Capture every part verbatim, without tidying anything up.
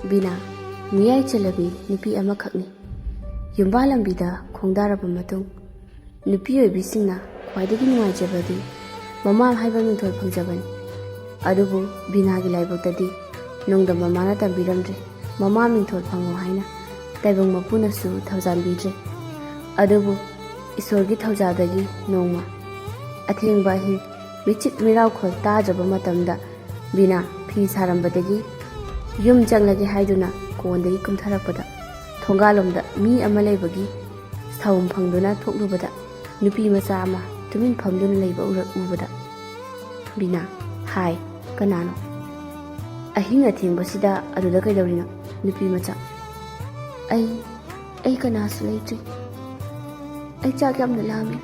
ꯕꯤꯅꯥ, ꯃꯤꯌꯥꯏ ꯆꯜꯂꯕꯤ ꯅꯨꯄꯤ ꯑꯃꯈꯛꯅꯤ꯫ ꯌꯨꯝꯕꯥ ꯂꯝꯕꯤꯗ ꯈꯣꯡꯗꯥꯔꯕ ꯃꯇꯨꯡ, ꯅꯨꯄꯤ ꯑꯣꯏꯕꯤꯁꯤꯡꯅ ꯈ꯭ꯋꯥꯏꯗꯒꯤ ꯅꯨꯡꯉꯥꯏꯖꯕꯗꯤ ꯃꯃꯥ ꯍꯥꯏꯕ ꯃꯤꯡꯊꯣꯜ ꯐꯪꯖꯕꯅꯤ꯫ ꯑꯗꯨꯕꯨ ꯕꯤꯅꯥꯒꯤ ꯂꯥꯏꯕꯛꯇꯗꯤ ꯅꯣꯡꯗꯝ ꯃꯃꯥꯅ ꯇꯝꯕꯤꯔꯝꯗ꯭ꯔꯦ, ꯃꯃꯥ ꯃꯤꯡꯊꯣꯜ ꯐꯪꯉꯣ ꯍꯥꯏꯅ ꯇꯥꯏꯕꯪ ꯃꯄꯨꯅꯁꯨ ꯊꯧꯖꯥꯟꯕꯤꯗ꯭ꯔꯦ꯫ ꯑꯗꯨꯕꯨ ꯏꯁꯣꯔꯒꯤ ꯊꯧꯖꯥꯗꯒꯤ ꯅꯣꯡꯃ ꯑꯊꯦꯡꯕ ꯑꯍꯤꯡ ꯃꯤꯆꯤꯛ ꯃꯤꯔꯥꯎꯈꯣꯜ ꯇꯥꯗ꯭ꯔꯕ ꯃꯇꯝꯗ ꯕꯤꯅꯥ ꯐꯤ ꯁꯥꯔꯝꯕꯗꯒꯤ ꯌꯨꯝ ꯆꯪꯂꯒꯦ ꯍꯥꯏꯗꯨꯅ ꯀꯣꯟꯗꯒꯤ ꯀꯨꯝꯊꯔꯛꯄꯗ ꯊꯣꯡꯒꯥꯜꯂꯣꯝꯗ ꯃꯤ ꯑꯃ ꯂꯩꯕꯒꯤ ꯁꯥꯎꯝ ꯐꯪꯗꯨꯅ ꯊꯣꯛꯂꯨꯕꯗ ꯅꯨꯄꯤ ꯃꯆꯥ ꯑꯃ ꯇꯨꯃꯤꯟ ꯐꯝꯗꯨꯅ ꯂꯩꯕ ꯎꯔꯛ-, ꯎꯕꯗ ꯕꯤꯅꯥ, "ꯍꯥꯏ, ꯀꯅꯥꯅꯣ? ꯑꯍꯤꯡ ꯑꯊꯦꯡꯕꯁꯤꯗ ꯑꯗꯨꯗ ꯀꯩꯗꯧꯔꯤꯅꯣ?" ꯅꯨꯄꯤ ꯃꯆꯥ, "ꯑꯩ, ꯑꯩ ꯀꯅꯥꯁꯨ ꯂꯩꯇ꯭ꯔꯤ꯫ ꯑꯩ ꯆꯥꯛ ꯌꯥꯝꯅ ꯂꯥꯝꯃꯤ꯫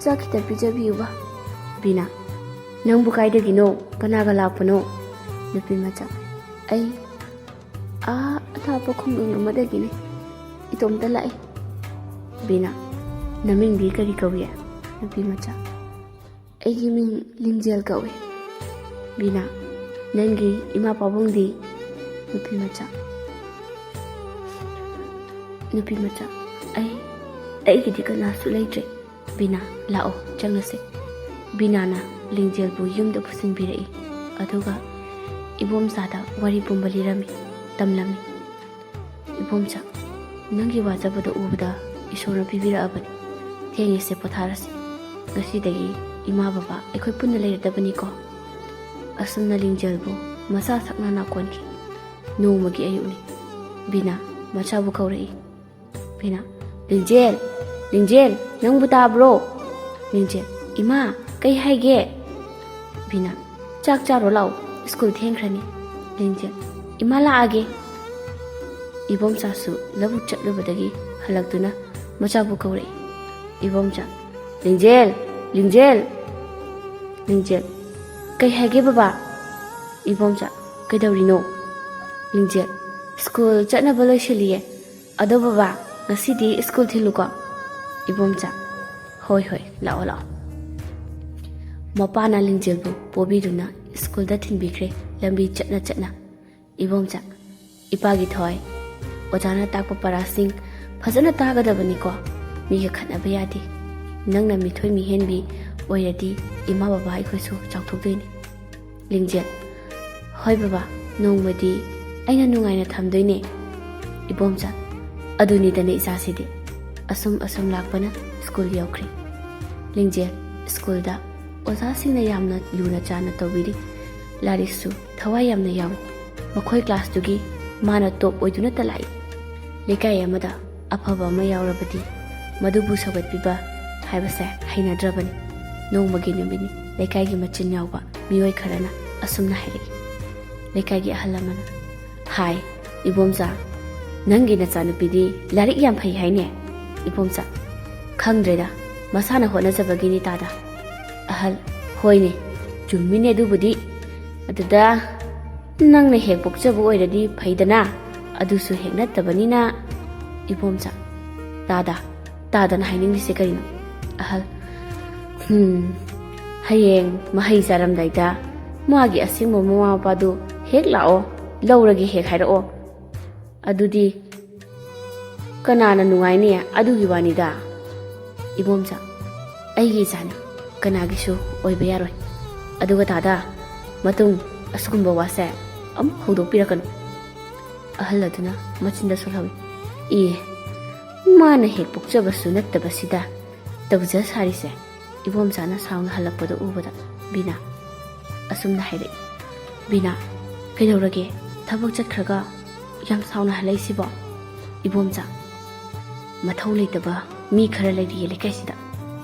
ꯆꯥꯛ ꯈꯤꯇ ꯄꯤꯖꯕꯤꯌꯨꯕ꯫" ꯕꯤꯅꯥ, "ꯅꯪꯕꯨ ꯀꯥꯏꯗꯒꯤꯅꯣ? ꯀꯅꯥꯒ ꯂꯥꯛꯄꯅꯣ?" ꯅꯨꯄꯤ ꯃꯆꯥ, "ꯑꯩ ꯑꯥ ꯑꯊꯥꯞꯄ ꯈꯨꯡꯒꯪ ꯑꯃꯗꯒꯤꯅꯤ꯫ ꯏꯇꯣꯝꯇ ꯂꯥꯛꯏ꯫" ꯕꯤꯅꯥ, "ꯅꯃꯤꯡꯗꯤ ꯀꯔꯤ ꯀꯧꯏ?" ꯅꯨꯄꯤ ꯃꯆꯥ, "ꯑꯩꯒꯤ ꯃꯤꯡ ꯂꯤꯡꯖꯦꯜ ꯀꯧꯏ꯫" ꯕꯤꯅꯥ, "ꯅꯪꯒꯤ ꯏꯃꯥ ꯄꯥꯕꯨꯡꯗꯤ?" ꯅꯨꯄꯤ ꯃꯆꯥ, ꯅꯨꯄꯤ ꯃꯆꯥ, "ꯑꯩ, ꯑꯩꯒꯤꯗꯤ ꯀꯅꯥꯁꯨ ꯂꯩꯇ꯭ꯔꯦ꯫" ꯕꯤꯅꯥ, "ꯂꯥꯛꯑꯣ, ꯆꯪꯉꯁꯦ꯫" ꯕꯤꯅꯥꯅ ꯂꯤꯡꯖꯦꯜꯕꯨ ꯌꯨꯝꯗ ꯄꯨꯁꯤꯟꯕꯤꯔꯛꯏ꯫ ꯑꯗꯨꯒ ꯏꯕꯣꯝꯆꯥꯗ ꯋꯥꯔꯤ ꯄꯨꯝꯕ ꯂꯤꯔꯝꯃꯤ, ꯇꯝꯂꯝꯃꯤ꯫ "ꯏꯕꯣꯝꯆꯥ, ꯅꯪꯒꯤ ꯋꯥꯖꯕꯗꯣ ꯎꯕꯗ ꯏꯁꯣꯔꯅ ꯄꯤꯕꯤꯔꯛꯑꯕꯅꯤ꯫ ꯊꯦꯡꯉꯦꯁꯦ, ꯄꯣꯊꯥꯔꯁꯤ꯫ ꯉꯁꯤꯗꯒꯤ ꯏꯃꯥ ꯕꯕꯥ ꯑꯩꯈꯣꯏ ꯄꯨꯟꯅ ꯂꯩꯔꯗꯕꯅꯤꯀꯣ꯫" ꯑꯁꯨꯝꯅ ꯂꯤꯡꯖꯦꯜꯕꯨ ꯃꯆꯥ ꯁꯛꯅ ꯅꯥꯀꯣꯟꯈꯤ꯫ ꯅꯣꯡꯃꯒꯤ ꯑꯌꯨꯛꯅꯤ꯫ ꯕꯤꯅꯥ ꯃꯆꯥꯕꯨ ꯀꯧꯔꯛꯏ꯫ ꯕꯤꯅꯥ, "ꯂꯤꯡꯖꯦꯜ! ꯂꯤꯡꯖꯦꯜ! ꯅꯪꯕꯨ ꯇꯥꯕ꯭ꯔꯣ?" ꯂꯤꯡꯖꯦꯜ, "ꯏꯃꯥ, ꯀꯩ ꯍꯥꯏꯒꯦ?" ꯕꯤꯅꯥ, "ꯆꯥꯛ ꯆꯥꯔꯣ ꯂꯥꯛꯑꯣ, ꯁ꯭ꯀꯨꯜ ꯊꯦꯡꯈ꯭ꯔꯅꯤ꯫" ꯂꯤꯡꯖꯦꯜ, "ꯏꯃꯥ, ꯂꯥꯛꯑꯒꯦ꯫" ꯏꯕꯣꯝꯆꯥꯁꯨ ꯂꯧꯕꯨꯛ ꯆꯠꯂꯨꯕꯗꯒꯤ ꯍꯜꯂꯛꯇꯨꯅ ꯃꯆꯥꯕꯨ ꯀꯧꯔꯛꯏ꯫ ꯏꯕꯣꯝꯆꯥ, "ꯂꯤꯡꯖꯦꯜ! ꯂꯤꯡꯖꯦꯜ!" ꯂꯤꯡꯖꯦꯜ, "ꯀꯩ ꯍꯥꯏꯒꯦ ꯕꯕꯥ?" ꯏꯕꯣꯝꯆꯥ, "ꯀꯩꯗꯧꯔꯤꯅꯣ?" ꯂꯤꯡꯖꯦꯜ, "ꯁ꯭ꯀꯨꯜ ꯆꯠꯅꯕ ꯂꯣꯏꯁꯤꯜꯂꯤꯌꯦ꯫ ꯑꯗꯣ ꯕꯕꯥ, ꯉꯁꯤꯗꯤ ꯁ꯭ꯀꯨꯜ ꯊꯤꯜꯂꯨꯀꯣ꯫" ꯏꯕꯣꯝꯆꯥ, "ꯍꯣꯏ, ꯍꯣꯏ, ꯂꯥꯛꯑꯣ, ꯂꯥꯛꯑꯣ꯫" ꯃꯄꯥꯅ ꯂꯤꯡꯖꯦꯜꯕꯨ ꯄꯣꯕꯤꯗꯨꯅ ꯁ꯭ꯀꯨꯜꯗ ꯊꯤꯟꯕꯤꯈ꯭ꯔꯦ, ꯂꯝꯕꯤ ꯆꯠꯅ ꯆꯠꯅ꯫ ꯏꯕꯣꯝꯆꯥ, ꯏꯄꯥꯒꯤ ꯊꯋꯥꯏ, ꯑꯣꯖꯥꯅ ꯇꯥꯛꯄ ꯄꯔꯥꯁꯤꯡ ꯐꯖꯅ ꯇꯥꯒꯗꯕꯅꯤꯀꯣ꯫ ꯃꯤꯒ ꯈꯠꯅꯕ ꯌꯥꯗꯦ꯫ ꯅꯪꯅ ꯃꯤꯊꯣꯏ ꯃꯤꯍꯦꯟꯕꯤ ꯑꯣꯏꯔꯗꯤ ꯏꯃꯥ ꯕꯕꯥ ꯑꯩꯈꯣꯏꯁꯨ ꯆꯥꯎꯊꯣꯛꯇꯣꯏꯅꯤ꯫ ꯂꯤꯡꯖꯦꯜ, ꯍꯣꯏ ꯕꯕꯥ, ꯅꯣꯡꯃꯗꯤ ꯑꯩꯅ ꯅꯨꯡꯉꯥꯏꯅ ꯊꯝꯗꯣꯏꯅꯦ꯫ ꯏꯕꯣꯝꯆꯥ, ꯑꯗꯨꯅꯤꯗꯅ ꯏꯆꯥꯁꯤꯗꯤ꯫ ꯑꯁꯨꯝ ꯑꯁꯨꯝ ꯂꯥꯛꯄꯅ ꯁ꯭ꯀꯨꯜ ꯌꯧꯈ꯭ꯔꯦ꯫ ꯂꯤꯡꯖꯦꯜ, ꯁ꯭ꯀꯨꯜꯗ ꯑꯣꯖꯥꯁꯤꯡꯅ ꯌꯥꯝꯅ ꯂꯨꯅ ꯆꯥꯟꯅ ꯇꯧꯕꯤꯔꯤ꯫ ꯂꯥꯏꯔꯤꯛꯁꯨ ꯊꯋꯥꯏ ꯌꯥꯝꯅ ꯌꯥꯎꯏ꯫ ꯃꯈꯣꯏ ꯀ꯭ꯂꯥꯁꯇꯨꯒꯤ ꯃꯥꯅ ꯇꯣꯞ ꯑꯣꯏꯗꯨꯅꯇ ꯂꯥꯛꯏ꯫ ꯂꯩꯀꯥꯏ ꯑꯃꯗ ꯑꯐꯕ ꯑꯃ ꯌꯥꯎꯔꯕꯗꯤ ꯃꯗꯨꯕꯨ ꯁꯧꯒꯠꯄꯤꯕ ꯍꯥꯏꯕꯁꯦ ꯍꯩꯅꯗ꯭ꯔꯕꯅꯤ꯫ ꯅꯣꯡꯃꯒꯤ ꯅꯨꯃꯤꯠꯅꯤ ꯂꯩꯀꯥꯏꯒꯤ ꯃꯆꯤꯟ ꯌꯥꯎꯕ ꯃꯤꯑꯣꯏ ꯈꯔꯅ ꯑꯁꯨꯝꯅ ꯍꯥꯏꯔꯛꯏ꯫ ꯂꯩꯀꯥꯏꯒꯤ ꯑꯍꯜ ꯑꯃꯅ, "ꯍꯥꯏ, ꯏꯕꯣꯝꯆꯥ, ꯅꯪꯒꯤ ꯅꯆꯥꯅꯨꯄꯤꯗꯤ ꯂꯥꯏꯔꯤꯛ ꯌꯥꯝ ꯐꯩ ꯍꯥꯏꯅꯦ?" ꯏꯕꯣꯝꯆꯥ, "ꯈꯪꯗ꯭ꯔꯦꯗ, ꯃꯁꯥꯅ ꯍꯣꯠꯅꯖꯕꯒꯤꯅꯤ ꯇꯥꯗ꯫" ꯑꯍꯜ, "ꯍꯣꯏꯅꯦ, ꯆꯨꯝꯃꯤꯅꯦ ꯑꯗꯨꯕꯨꯗꯤ꯫ ꯑꯗꯨꯗ ꯅꯪꯅ ꯍꯦꯛ ꯄꯣꯛꯆꯕ ꯑꯣꯏꯔꯗꯤ ꯐꯩꯗꯅ, ꯑꯗꯨꯁꯨ ꯍꯦꯛ ꯅꯠꯇꯕꯅꯤꯅ꯫" ꯏꯕꯣꯝꯆꯥ, "ꯇꯥꯗ, ꯇꯥꯗꯅ ꯍꯥꯏꯅꯤꯡꯂꯤꯁꯦ ꯀꯔꯤꯅꯣ?" ꯑꯍꯜ, "ꯍꯝ, ꯍꯌꯦꯡ ꯃꯍꯩ ꯆꯥꯔꯝꯗꯥꯏꯗ ꯃꯥꯒꯤ ꯑꯁꯦꯡꯕ ꯃꯃꯥ ꯃꯄꯥꯗꯨ ꯍꯦꯛ ꯂꯥꯛꯑꯣ, ꯂꯧꯔꯒꯦ ꯍꯦꯛ ꯍꯥꯏꯔꯛꯑꯣ꯫ ꯑꯗꯨꯗꯤ ꯀꯅꯥꯅ ꯅꯨꯡꯉꯥꯏꯅꯤ? ꯑꯗꯨꯒꯤ ꯋꯥꯅꯤꯗ꯫" ꯏꯕꯣꯝꯆꯥ, "ꯑꯩꯒꯤ ꯏꯆꯥꯅꯤ, ꯀꯅꯥꯒꯤꯁꯨ ꯑꯣꯏꯕ ꯌꯥꯔꯣꯏ꯫ ꯑꯗꯨꯒ ꯇꯥꯗ, ꯃꯇꯨꯡ ꯑꯁꯤꯒꯨꯝꯕ ꯋꯥꯁꯦ ꯑꯃꯨꯛ ꯍꯧꯗꯣꯛꯄꯤꯔꯛꯀꯅꯨ꯫" ꯑꯍꯜ ꯑꯗꯨꯅ ꯃꯆꯤꯟꯗ ꯁꯣꯜꯍꯧꯏ꯫ "ꯏ, ꯃꯥꯅ ꯍꯦꯛ ꯄꯣꯛꯆꯕꯁꯨ ꯅꯠꯇꯕꯁꯤꯗ ꯇꯧꯖ ꯁꯥꯔꯤꯁꯦ꯫" ꯏꯕꯣꯝꯆꯥꯅ ꯁꯥꯎꯅ ꯍꯜꯂꯛꯄꯗꯨ ꯎꯕꯗ ꯕꯤꯅꯥ ꯑꯁꯨꯝꯅ ꯍꯥꯏꯔꯛꯏ꯫ "ꯕꯤꯅꯥ, ꯀꯩꯗꯧꯔꯒꯦ? ꯊꯕꯛ ꯆꯠꯈ꯭ꯔꯒ ꯌꯥꯝ ꯁꯥꯎꯅ ꯍꯜꯂꯛꯏꯁꯤꯕꯣ?" ꯏꯕꯣꯝꯆꯥ, "ꯃꯊꯧ ꯂꯩꯇꯕ ꯃꯤ ꯈꯔ ꯂꯩꯔꯤꯌꯦ ꯂꯩꯀꯥꯏꯁꯤꯗ꯫"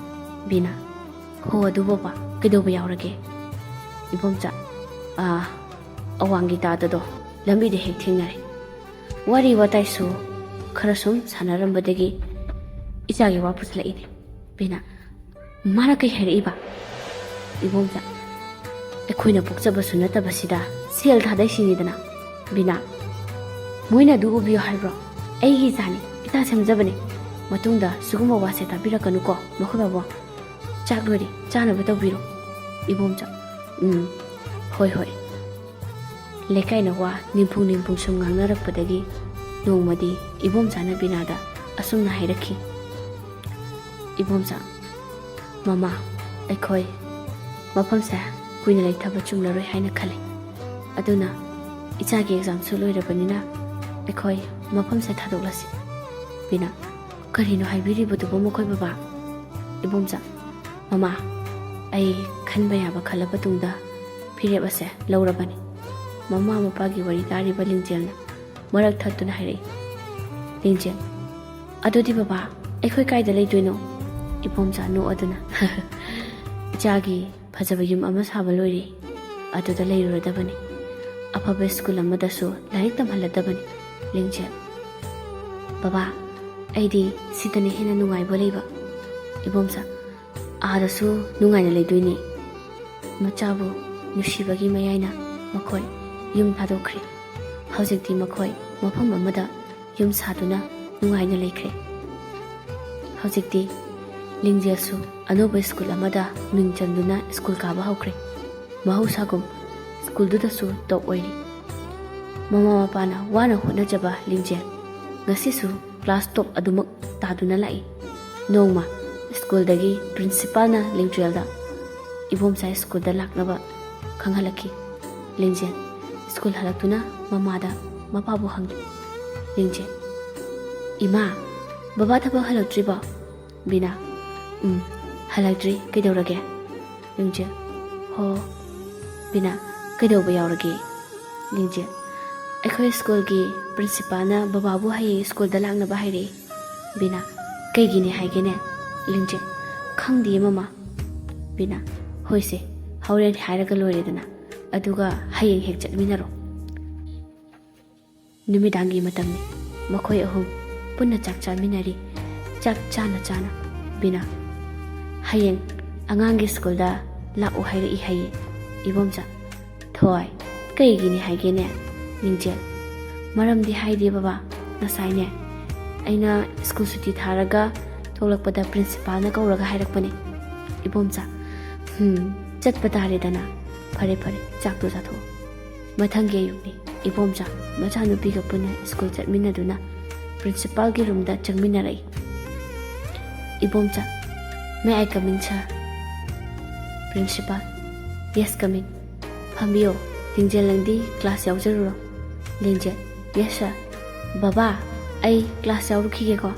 ꯕꯤꯅꯥ, "ꯍꯣ ꯑꯗꯨꯕꯣꯕ, ꯀꯩꯗꯧꯕ ꯌꯥꯎꯔꯒꯦ?" ꯏꯕꯣꯝꯆꯥ, "ꯑꯥ, ꯑꯋꯥꯡꯒꯤ ꯇꯥꯗꯗꯣ ꯂꯝꯕꯤꯗ ꯍꯦꯛ ꯊꯦꯡꯅꯔꯦ꯫ ꯋꯥꯔꯤ ꯋꯥꯇꯥꯏꯁꯨ ꯈꯔ ꯁꯨꯝ ꯁꯥꯟꯅꯔꯝꯕꯗꯒꯤ ꯏꯆꯥꯒꯤ ꯋꯥ ꯄꯨꯁꯜꯂꯛꯏꯅꯦ꯫" ꯕꯤꯅꯥ, "ꯃꯥꯅ ꯀꯩ ꯍꯥꯏꯔꯛꯏꯕ?" ꯏꯕꯣꯝꯆꯥ, "ꯑꯩꯈꯣꯏꯅ ꯄꯣꯛꯆꯕꯁꯨ ꯅꯠꯇꯕꯁꯤꯗ ꯁꯦꯜ ꯊꯥꯗꯩꯁꯤꯅꯤꯗꯅ꯫" ꯕꯤꯅꯥ, "ꯃꯣꯏꯅ ꯑꯗꯨ ꯎꯕꯤꯌꯨ ꯍꯥꯏꯕ꯭ꯔꯣ? ꯑꯩꯒꯤ ꯏꯆꯥꯅꯤ, ꯏꯆꯥ ꯁꯦꯝꯖꯕꯅꯤ꯫ ꯃꯇꯨꯡꯗ ꯁꯤꯒꯨꯝꯕ ꯋꯥꯁꯦ ꯇꯥꯕꯤꯔꯛꯀꯅꯨꯀꯣ ꯃꯈꯣꯏ ꯕꯥꯕꯣ꯫ ꯆꯥꯛ ꯂꯣꯏꯔꯦ, ꯆꯥꯅꯕ ꯇꯧꯕꯤꯔꯣ꯫" ꯏꯕꯣꯝꯆꯥ, "ꯎꯝ, ꯍꯣꯏ ꯍꯣꯏ꯫" ꯂꯩꯀꯥꯏꯅ ꯋꯥ ꯅꯤꯝꯐꯨꯡ ꯅꯤꯝꯐꯨꯡ ꯁꯨꯝ ꯉꯥꯡꯅꯔꯛꯄꯗꯒꯤ ꯅꯣꯡꯃꯗꯤ ꯏꯕꯣꯝꯆꯥꯅ ꯕꯤꯅꯥꯗ ꯑꯁꯨꯝꯅ ꯍꯥꯏꯔꯛꯈꯤ, "ꯏꯕꯣꯝꯆꯥ, ꯃꯃꯥ, ꯑꯩꯈꯣꯏ ꯃꯐꯝꯁꯦ ꯀꯨꯏꯅ ꯂꯩꯊꯕ ꯆꯨꯝꯂꯔꯣꯏ ꯍꯥꯏꯅ ꯈꯜꯂꯤ꯫ ꯑꯗꯨꯅ ꯏꯆꯥꯒꯤ ꯑꯦꯛꯖꯥꯝꯁꯨ ꯂꯣꯏꯔꯕꯅꯤꯅ ꯑꯩꯈꯣꯏ ꯃꯐꯝꯁꯦ ꯊꯥꯗꯣꯛꯂꯁꯤ꯫" ꯕꯤꯅꯥ, "ꯀꯔꯤꯅꯣ ꯍꯥꯏꯕꯤꯔꯤꯕꯗꯨꯕꯨ ꯃꯈꯣꯏ ꯕꯕꯥ?" ꯏꯕꯣꯝꯆꯥ, "ꯃꯃꯥ, ꯑꯩ ꯈꯟꯕ ꯌꯥꯕ ꯈꯜꯂꯕ ꯇꯨꯡꯗ ꯐꯤꯔꯦꯞ ꯑꯁꯦ ꯂꯧꯔꯕꯅꯤ꯫" ꯃꯃꯥ ꯃꯄꯥꯒꯤ ꯋꯥꯔꯤ ꯇꯥꯔꯤꯕ ꯂꯤꯡꯖꯦꯜꯅ ꯃꯔꯛ ꯊꯠꯇꯨꯅ ꯍꯥꯏꯔꯛꯏ꯫ ꯂꯤꯡꯖꯦꯜ, "ꯑꯗꯨꯗꯤ ꯕꯕꯥ, ꯑꯩꯈꯣꯏ ꯀꯥꯏꯗ ꯂꯩꯗꯣꯏꯅꯣ?" ꯏꯕꯣꯝꯆꯥ ꯅꯣꯛꯑꯗꯨꯅ, "ꯏꯆꯥꯒꯤ ꯐꯖꯕ ꯌꯨꯝ ꯑꯃ ꯁꯥꯕ ꯂꯣꯏꯔꯦ, ꯑꯗꯨꯗ ꯂꯩꯔꯨꯔꯗꯕꯅꯤ꯫ ꯑꯐꯕ ꯁ꯭ꯀꯨꯜ ꯑꯃꯗꯁꯨ ꯂꯥꯏꯔꯤꯛ ꯇꯝꯍꯜꯂꯗꯕꯅꯤ꯫" ꯂꯤꯡꯖꯦꯜ, "ꯕꯕꯥ, ꯑꯩꯗꯤ ꯁꯤꯗꯅ ꯍꯦꯟꯅ ꯅꯨꯡꯉꯥꯏꯕ ꯂꯩꯕ꯫" ꯏꯕꯣꯝꯆꯥ, "ꯑꯥꯗꯁꯨ ꯅꯨꯡꯉꯥꯏꯅ ꯂꯩꯗꯣꯏꯅꯤ꯫" ꯃꯆꯥꯕꯨ ꯅꯨꯡꯁꯤꯕꯒꯤ ꯃꯌꯥꯏꯅ ꯃꯈꯣꯏ ꯌꯨꯝ ꯊꯥꯗꯣꯛꯈ꯭ꯔꯦ꯫ ꯍꯧꯖꯤꯛꯇꯤ ꯃꯈꯣꯏ ꯃꯐꯝ ꯑꯃꯗ ꯌꯨꯝ ꯁꯥꯗꯨꯅ ꯅꯨꯡꯉꯥꯏꯅ ꯂꯩꯈ꯭ꯔꯦ꯫ ꯍꯧꯖꯤꯛꯇꯤ ꯂꯤꯡꯖꯦꯜꯁꯨ ꯑꯅꯧꯕ ꯁ꯭ꯀꯨꯜ ꯑꯃꯗ ꯃꯤꯡ ꯆꯟꯗꯨꯅ ꯁ꯭ꯀꯨꯜ ꯀꯥꯕ ꯍꯧꯈ꯭ꯔꯦ꯫ ꯃꯍꯧꯁꯥꯒꯨꯝ ꯁ꯭ꯀꯨꯜꯗꯨꯗꯁꯨ ꯇꯣꯞ ꯑꯣꯏꯔꯤ꯫ ꯃꯃꯥ ꯃꯄꯥꯅ ꯋꯥꯅ ꯍꯣꯠꯅꯖꯕ ꯂꯤꯡꯖꯦꯜ ꯉꯁꯤꯁꯨ ꯀ꯭ꯂꯥꯁ ꯇꯣꯞ ꯑꯗꯨꯃꯛ ꯇꯥꯗꯨꯅ ꯂꯥꯛꯏ꯫ ꯅꯣꯡꯃ ꯁ꯭ꯀꯨꯜꯗꯒꯤ ꯄ꯭ꯔꯤꯟꯁꯤꯄꯥꯜꯅ ꯂꯤꯡꯖꯦꯜꯗ ꯏꯕꯣꯝꯆꯥ ꯁ꯭ꯀꯨꯜꯗ ꯂꯥꯛꯅꯕ ꯈꯪꯍꯜꯂꯛꯈꯤ꯫ ꯂꯤꯡꯖꯦꯜ ꯁ꯭ꯀꯨꯜ ꯍꯜꯂꯛꯇꯨꯅ ꯃꯃꯥꯗ ꯃꯄꯥꯕꯨ ꯍꯪꯉꯤ꯫ ꯂꯤꯡꯖꯦꯜ, "ꯏꯃꯥ, ꯕꯕꯥ ꯊꯕꯛ ꯍꯜꯂꯛꯇ꯭ꯔꯤꯕꯣ?" ꯕꯤꯅꯥ, "ꯎꯝ, ꯍꯜꯂꯛꯇ꯭ꯔꯤ꯫ ꯀꯩꯗꯧꯔꯒꯦ?" ꯂꯤꯡꯖꯦꯜ, "ꯍꯣ꯫" ꯕꯤꯅꯥ, "ꯀꯩꯗꯧꯕ ꯌꯥꯎꯔꯒꯦ?" ꯂꯤꯡꯖꯦꯜ, "ꯑꯩꯈꯣꯏ ꯁ꯭ꯀꯨꯜꯒꯤ ꯄ꯭ꯔꯤꯟꯁꯤꯄꯥꯜꯅ ꯕꯕꯥꯕꯨ ꯍꯌꯦꯡ ꯁ꯭ꯀꯨꯜꯗ ꯂꯥꯛꯅꯕ ꯍꯥꯏꯔꯛꯏ꯫" ꯕꯤꯅꯥ, "ꯀꯩꯒꯤꯅꯤ ꯍꯥꯏꯒꯦꯅꯦ?" ꯂꯤꯡꯖꯦꯜ, "ꯈꯪꯗꯤꯌꯦ ꯃꯃꯥ꯫" ꯕꯤꯅꯥ, "ꯍꯣꯏꯁꯦ, ꯍꯣꯔꯦꯟ ꯍꯥꯏꯔꯒ ꯂꯣꯏꯔꯦꯗꯅ, ꯑꯗꯨꯒ ꯍꯌꯦꯡ ꯍꯦꯛ ꯆꯠꯃꯤꯟꯅꯔꯣ꯫" ꯅꯨꯃꯤꯗꯥꯡꯒꯤ ꯃꯇꯝꯅꯤ꯫ ꯃꯈꯣꯏ ꯑꯍꯨꯝ ꯄꯨꯟꯅ ꯆꯥꯛ ꯆꯥꯃꯤꯟꯅꯔꯤ꯫ ꯆꯥꯛ ꯆꯥꯅ ꯆꯥꯅ ꯕꯤꯅꯥ, "ꯍꯌꯦꯡ ꯑꯉꯥꯡꯒꯤ ꯁ꯭ꯀꯨꯜꯗ ꯂꯥꯛꯎ ꯍꯥꯏꯔꯛꯏ ꯍꯥꯏꯌꯦ꯫" ꯏꯕꯣꯝꯆꯥ, "ꯊꯣꯏ, ꯀꯩꯒꯤꯅꯤ ꯍꯥꯏꯒꯦꯅꯦ?" ꯂꯤꯡꯖꯦꯜ, "ꯃꯔꯝꯗꯤ ꯍꯥꯏꯗꯦ ꯕꯕꯥ꯫ ꯉꯁꯥꯏꯅꯦ ꯑꯩꯅ ꯁ꯭ꯀꯨꯜ ꯁꯨꯇꯤ ꯊꯥꯔꯒ ꯊꯣꯛꯂꯛꯄꯗ ꯄ꯭ꯔꯤꯟꯁꯤꯄꯥꯜꯅ ꯀꯧꯔꯒ ꯍꯥꯏꯔꯛꯄꯅꯦ꯫" ꯏꯕꯣꯝꯆꯥ, "ꯍꯝ, ꯆꯠꯄ ꯇꯥꯔꯦꯗꯅ꯫ ꯐꯔꯦ ꯐꯔꯦ, ꯆꯥꯛꯇꯣ ꯆꯥꯊꯣꯛꯑꯣ꯫" ꯃꯊꯪꯒꯤ ꯑꯌꯨꯛꯅꯤ꯫ ꯏꯕꯣꯝꯆꯥ ꯃꯆꯥꯅꯨꯄꯤꯒ ꯄꯨꯟꯅ ꯁ꯭ꯀꯨꯜ ꯆꯠꯃꯤꯟꯅꯗꯨꯅ ꯄ꯭ꯔꯤꯟꯁꯤꯄꯥꯜꯒꯤ ꯔꯨꯝꯗ ꯆꯪꯃꯤꯟꯅꯔꯛꯏ꯫ "Ibomcha, may I come in, sir?" Principal, "Yes, come in꯫ ꯐꯝꯕꯤꯌꯣ꯫ ꯂꯤꯡꯖꯦꯜ, ꯅꯪꯗꯤ ꯀ꯭ꯂꯥꯁ ꯌꯥꯎꯖꯔꯨꯔꯣ꯫" ꯂꯤꯡꯖꯦꯜ, "Yes, sir꯫ ꯕꯕꯥ, ꯑꯩ ꯀ꯭ꯂꯥꯁ ꯌꯥꯎꯔꯨꯈꯤꯒꯦꯀꯣ꯫"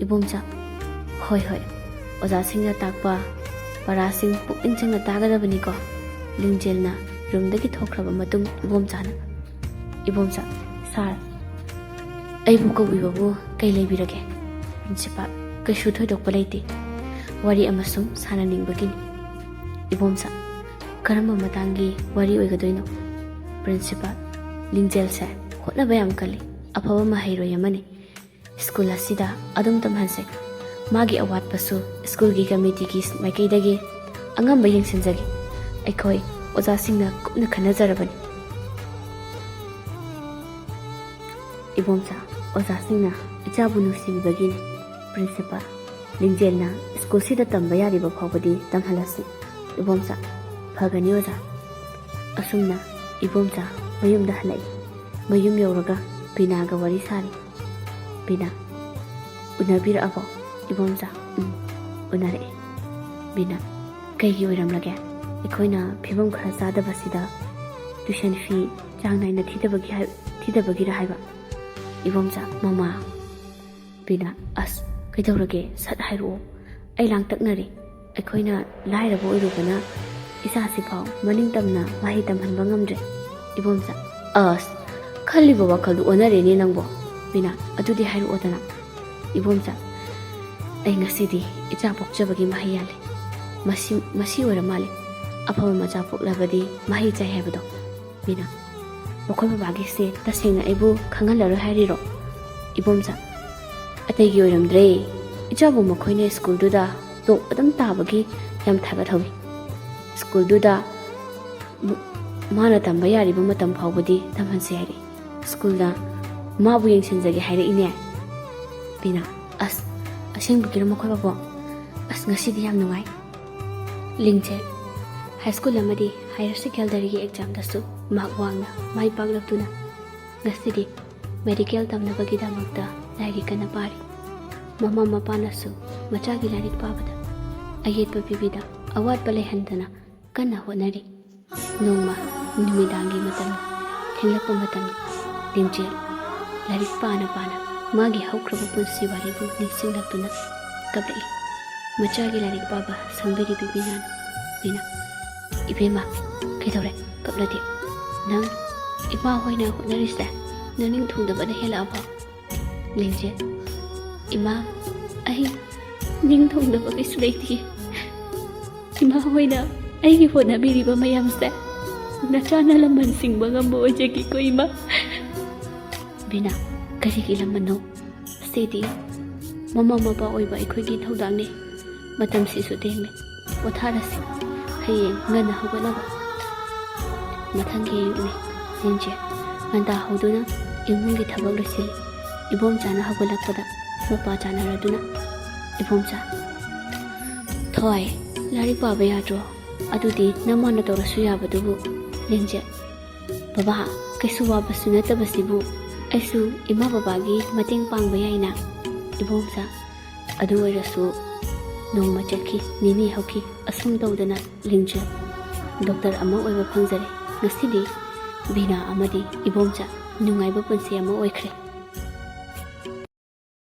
ꯏꯕꯣꯝꯆꯥ, "ꯍꯣꯏ, ꯍꯣꯏ꯫ ꯑꯣꯖꯥꯁꯤꯡꯅ ꯇꯥꯛꯄ ꯄꯔꯥꯁꯤꯡ ꯄꯨꯛꯅꯤꯡ ꯆꯪꯅ ꯇꯥꯒꯗꯕꯅꯤꯀꯣ꯫" ꯂꯤꯡꯖꯦꯜꯅ ꯔꯨꯝꯗꯒꯤ ꯊꯣꯛꯈ꯭ꯔꯕ ꯃꯇꯨꯡ ꯏꯕꯣꯝꯆꯥꯅ, "ꯏꯕꯣꯝꯆꯥ, ꯁꯥꯔ, ꯑꯩꯕꯨ ꯀꯧꯕꯤꯕꯕꯨ ꯀꯩ ꯂꯩꯕꯤꯔꯒꯦ?" ꯄ꯭ꯔꯤꯟꯁꯤꯄꯥꯜ, "ꯀꯩꯁꯨ ꯊꯣꯏꯗꯣꯛꯄ ꯂꯩꯇꯦ꯫ ꯋꯥꯔꯤ ꯑꯃ ꯁꯨꯝ ꯁꯥꯟꯅꯅꯤꯡꯕꯒꯤꯅꯤ꯫" ꯏꯕꯣꯝꯆꯥ, "ꯀꯔꯝꯕ ꯃꯇꯥꯡꯒꯤ ꯋꯥꯔꯤ ꯑꯣꯏꯒꯗꯣꯏꯅꯣ?" ꯄ꯭ꯔꯤꯟꯁꯤꯄꯥꯜ, "ꯂꯤꯡꯖꯦꯜꯁꯦ ꯍꯣꯠꯅꯕ ꯌꯥꯝ ꯀꯜꯂꯤ, ꯑꯐꯕ ꯃꯍꯩꯔꯣꯏ ꯑꯃꯅꯤ꯫ ꯁ꯭ꯀꯨꯜ ꯑꯁꯤꯗ ꯑꯗꯨꯝ ꯇꯝꯍꯟꯁꯦ꯫ ꯃꯥꯒꯤ ꯑꯋꯥꯠꯄꯁꯨ ꯁ꯭ꯀꯨꯜꯒꯤ ꯀꯃꯤꯇꯤꯒꯤ ꯃꯥꯏꯀꯩꯗꯒꯤ ꯑꯉꯝꯕ ꯌꯦꯡꯁꯤꯟꯖꯒꯦ꯫ ꯑꯩꯈꯣꯏ ꯑꯣꯖꯥꯁꯤꯡꯅ ꯀꯨꯞꯅ ꯈꯟꯅꯖꯔꯕꯅꯤ꯫" ꯏꯕꯣꯝꯆꯥ, "ꯑꯣꯖꯥꯁꯤꯡꯅ ꯏꯆꯥꯕꯨ ꯅꯨꯡꯁꯤꯕꯤꯕꯒꯤꯅꯤ꯫ ꯄ꯭ꯔꯤꯟꯁꯤꯄꯥꯜ, ꯂꯤꯡꯖꯦꯜꯅ ꯁ꯭ꯀꯨꯜꯁꯤꯗ ꯇꯝꯕ ꯌꯥꯔꯤꯕ ꯐꯥꯎꯕꯗꯤ ꯇꯝꯍꯜꯂꯁꯤ꯫" ꯏꯕꯣꯝꯆꯥ, "ꯐꯒꯅꯤ ꯑꯣꯖꯥ꯫" ꯑꯁꯨꯝꯅ ꯏꯕꯣꯝꯆꯥ ꯃꯌꯨꯝꯗ ꯍꯜꯂꯛꯏ꯫ ꯃꯌꯨꯝ ꯌꯧꯔꯒ ꯕꯤꯅꯥꯒ ꯋꯥꯔꯤ ꯁꯥꯔꯤ꯫ ꯕꯤꯅꯥ, "ꯎꯅꯕꯤꯔꯛꯑꯕꯣ ꯏꯕꯣꯝꯆꯥ?" "ꯎꯝ, ꯎꯅꯔꯛꯑꯦ꯫" ꯕꯤꯅꯥ, "ꯀꯩꯒꯤ ꯑꯣꯏꯔꯝꯂꯒꯦ? ꯑꯩꯈꯣꯏꯅ ꯐꯤꯕꯝ ꯈꯔ ꯆꯥꯗꯕꯁꯤꯗ ꯇ꯭ꯌꯨꯁꯟ ꯐꯤ ꯆꯥꯡ ꯅꯥꯏꯅ ꯊꯤꯗꯕꯒꯤ ꯍꯥꯏ-, ꯊꯤꯗꯕꯒꯤꯔ ꯍꯥꯏꯕ?" ꯏꯕꯣꯝꯆꯥ, "ꯃꯃꯥ꯫" ꯕꯤꯅꯥ, "ꯑꯁ, ꯀꯩꯗꯧꯔꯒꯦ? ꯁꯠ ꯍꯥꯏꯔꯛꯑꯣ꯫ ꯑꯩ ꯂꯥꯡꯇꯛꯅꯔꯦ꯫ ꯑꯩꯈꯣꯏꯅ ꯂꯥꯏꯔꯕ ꯑꯣꯏꯔꯨꯕꯅ ꯏꯆꯥꯁꯤꯐꯥꯎ ꯃꯅꯤꯡ ꯇꯝꯅ ꯃꯍꯩ ꯇꯝꯍꯟꯕ ꯉꯝꯗ꯭ꯔꯦ꯫" ꯏꯕꯣꯝꯆꯥ, "ꯑꯁ, ꯈꯜꯂꯤꯕ ꯋꯥꯈꯜꯗꯨ ꯑꯣꯟꯅꯔꯦꯅꯦ ꯅꯪꯕꯣ꯫ ꯕꯤꯅꯥ, ꯑꯗꯨꯗꯤ ꯍꯥꯏꯔꯛꯑꯣꯗꯅ꯫" ꯏꯕꯣꯝꯆꯥ, "ꯑꯩ ꯉꯁꯤꯗꯤ ꯏꯆꯥ ꯄꯣꯛꯆꯕꯒꯤ ꯃꯍꯩ ꯌꯥꯜꯂꯦ꯫ ꯃꯁꯤ, ꯃꯁꯤ ꯑꯣꯏꯔ ꯃꯥꯜꯂꯦ꯫ ꯑꯐꯕ ꯃꯆꯥ ꯄꯣꯛꯂꯕꯗꯤ ꯃꯍꯩ ꯆꯥꯏ ꯍꯥꯏꯕꯗꯣ꯫" ꯕꯤꯅꯥ, "ꯃꯈꯣꯏ ꯕꯕꯥꯒꯤꯁꯦ ꯇꯁꯦꯡꯅ ꯑꯩꯕꯨ ꯈꯪꯍꯜꯂꯔꯣꯏ ꯍꯥꯏꯔꯤꯔꯣ?" ꯏꯕꯣꯝꯆꯥ, "ꯑꯇꯩꯒꯤ ꯑꯣꯏꯔꯝꯗ꯭ꯔꯦ꯫ ꯏꯆꯥꯕꯨ ꯃꯈꯣꯏꯅ ꯁ꯭ꯀꯨꯜꯗꯨꯗ ꯇꯣꯞ ꯑꯗꯨꯝ ꯇꯥꯕꯒꯤ ꯌꯥꯝ ꯊꯥꯒꯠꯍꯧꯏ꯫ ꯁ꯭ꯀꯨꯜꯗꯨꯗ ꯃ-, ꯃꯥꯅ ꯇꯝꯕ ꯌꯥꯔꯤꯕ ꯃꯇꯝ ꯐꯥꯎꯕꯗꯤ ꯇꯝꯍꯟꯁꯦ ꯍꯥꯏꯔꯛꯏ꯫ ꯁ꯭ꯀꯨꯜꯗ ꯃꯥꯕꯨ ꯌꯦꯡꯁꯤꯟꯖꯒꯦ ꯍꯥꯏꯔꯛꯏꯅꯦ꯫" ꯕꯤꯅꯥ, "ꯑꯁ, ꯑꯁꯦꯡꯕꯒꯤꯔꯣ ꯃꯈꯣꯏ ꯕꯕꯣꯛ? ꯑꯁ, ꯉꯁꯤꯗꯤ ꯌꯥꯝ ꯅꯨꯡꯉꯥꯏ꯫" ꯂꯤꯡꯖꯦꯜ, ꯍꯥꯏ ꯁ꯭ꯀꯨꯜ ꯑꯃꯗꯤ ꯍꯥꯌꯔ ꯁꯦꯀꯦꯟꯗꯔꯤꯒꯤ ꯑꯦꯛꯖꯥꯝꯗꯁꯨ ꯃꯍꯥꯛ ꯋꯥꯡꯅ ꯃꯥꯏ ꯄꯥꯛꯂꯛꯇꯨꯅ ꯉꯁꯤꯗꯤ ꯃꯦꯗꯤꯀꯦꯜ ꯇꯝꯅꯕꯒꯤꯗꯃꯛꯇ ꯂꯥꯏꯔꯤꯛ ꯀꯟꯅ ꯄꯥꯔꯤ꯫ ꯃꯃꯥ ꯃꯄꯥꯅꯁꯨ ꯃꯆꯥꯒꯤ ꯂꯥꯏꯔꯤꯛ ꯄꯥꯕꯗ ꯑꯌꯦꯠꯄ ꯄꯤꯕꯤꯗ ꯑꯋꯥꯠꯄ ꯂꯩꯍꯟꯗꯅ ꯀꯟꯅ ꯍꯣꯠꯅꯔꯤ꯫ ꯅꯣꯡꯃ ꯅꯨꯃꯤꯗꯥꯡꯒꯤ ꯃꯇꯝ ꯊꯦꯡꯂꯛꯄ ꯃꯇꯝ, ꯂꯤꯡꯖꯦꯜ ꯂꯥꯏꯔꯤꯛ ꯄꯥꯅ ꯄꯥꯅ ꯃꯥꯒꯤ ꯍꯧꯈ꯭ꯔꯕ ꯄꯨꯟꯁꯤ ꯋꯥꯔꯤꯕꯨ ꯅꯤꯡꯁꯤꯡꯂꯛꯇꯨꯅ ꯀꯞꯂꯛꯏ꯫ ꯃꯆꯥꯒꯤ ꯂꯥꯏꯔꯤꯛ ꯄꯥꯕ ꯁꯪꯕꯤꯔꯤꯕꯤ ꯕꯤꯅꯥꯅ, "ꯕꯤꯅꯥ, ꯏꯕꯦꯝꯃ, ꯀꯩꯗꯧꯔꯦ? ꯀꯞꯂꯗꯤ ꯅꯪ ꯏꯃꯥ ꯍꯣꯏꯅ ꯍꯣꯠꯅꯔꯤꯁꯦ ꯅꯪ ꯅꯤꯡꯊꯨꯡꯗꯕꯅ ꯍꯦꯜꯂꯛꯑꯕꯣ?" ꯂꯤꯡꯖꯦꯜ, "ꯏꯃꯥ, ꯑꯩ ꯅꯤꯡꯊꯨꯡꯗꯕ ꯀꯩꯁꯨ ꯂꯩꯇꯤꯌꯦ꯫ ꯏꯃꯥ ꯍꯣꯏꯅ ꯑꯩꯒꯤ ꯍꯣꯠꯅꯕꯤꯔꯤꯕ ꯃꯌꯥꯝꯁꯦ ꯅꯆꯥꯅ ꯂꯃꯟ ꯁꯤꯡꯕ ꯉꯝꯕ ꯑꯣꯏꯖꯒꯦꯀꯣ, ꯏꯃꯥ꯫" ꯕꯤꯅꯥ, "ꯀꯔꯤꯒꯤ ꯂꯃꯟꯅꯣ? ꯁꯤꯗꯤ ꯃꯃꯥ ꯃꯄꯥ ꯑꯣꯏꯕ ꯑꯩꯈꯣꯏꯒꯤ ꯊꯧꯗꯥꯡꯅꯤ꯫ ꯃꯇꯝꯁꯤꯁꯨ ꯊꯦꯡꯂꯦ, ꯄꯣꯊꯥꯔꯁꯤ꯫ ꯍꯌꯦꯡ ꯉꯟꯅ ꯍꯧꯒꯠꯅꯕ꯫ ꯃꯊꯪꯒꯤ ꯑꯌꯨꯛꯅꯤ꯫" ꯂꯤꯡꯖꯦꯜ ꯉꯟꯇꯥ ꯍꯧꯗꯨꯅ ꯏꯃꯨꯡꯒꯤ ꯊꯕꯛ ꯂꯣꯏꯁꯤꯜꯂꯤ꯫ ꯏꯕꯣꯝꯆꯥꯅ ꯍꯧꯒꯠꯂꯛꯄꯗ ꯃꯄꯥ ꯆꯥꯅꯔꯗꯨꯅ, "ꯏꯕꯣꯝꯆꯥ, ꯊꯋꯥꯏ, ꯂꯥꯏꯔꯤꯛ ꯄꯥꯕ ꯌꯥꯗ꯭ꯔꯣ? ꯑꯗꯨꯗꯤ ꯅꯃꯥꯅ ꯇꯧꯔꯁꯨ ꯌꯥꯕꯗꯨꯕꯨ꯫" ꯂꯤꯡꯖꯦꯜ, "ꯕꯕꯥ, ꯀꯩꯁꯨ ꯋꯥꯕꯁꯨ ꯅꯠꯇꯕꯁꯤꯕꯨ, ꯑꯩꯁꯨ ꯏꯃꯥ ꯕꯕꯥꯒꯤ ꯃꯇꯦꯡ ꯄꯥꯡꯕ ꯌꯥꯏꯅ꯫" ꯏꯕꯣꯝꯆꯥ, "ꯑꯗꯨ ꯑꯣꯏꯔꯁꯨ ꯅꯣꯡꯃ ꯆꯠꯈꯤ, ꯅꯤꯅꯤ ꯍꯧꯈꯤ, ꯑꯁꯨꯝ ꯇꯧꯗꯅ ꯂꯤꯡꯖꯦꯜ ꯗꯣꯛꯇꯔ ꯑꯃ ꯑꯣꯏꯕ ꯐꯪꯖꯔꯦ꯫ ꯉꯁꯤꯗꯤ ꯕꯤꯅꯥ ꯑꯃꯗꯤ ꯏꯕꯣꯝꯆꯥ ꯅꯨꯡꯉꯥꯏꯕ ꯄꯨꯟꯁꯤ ꯑꯃ ꯑꯣꯏꯈ꯭ꯔꯦ꯫"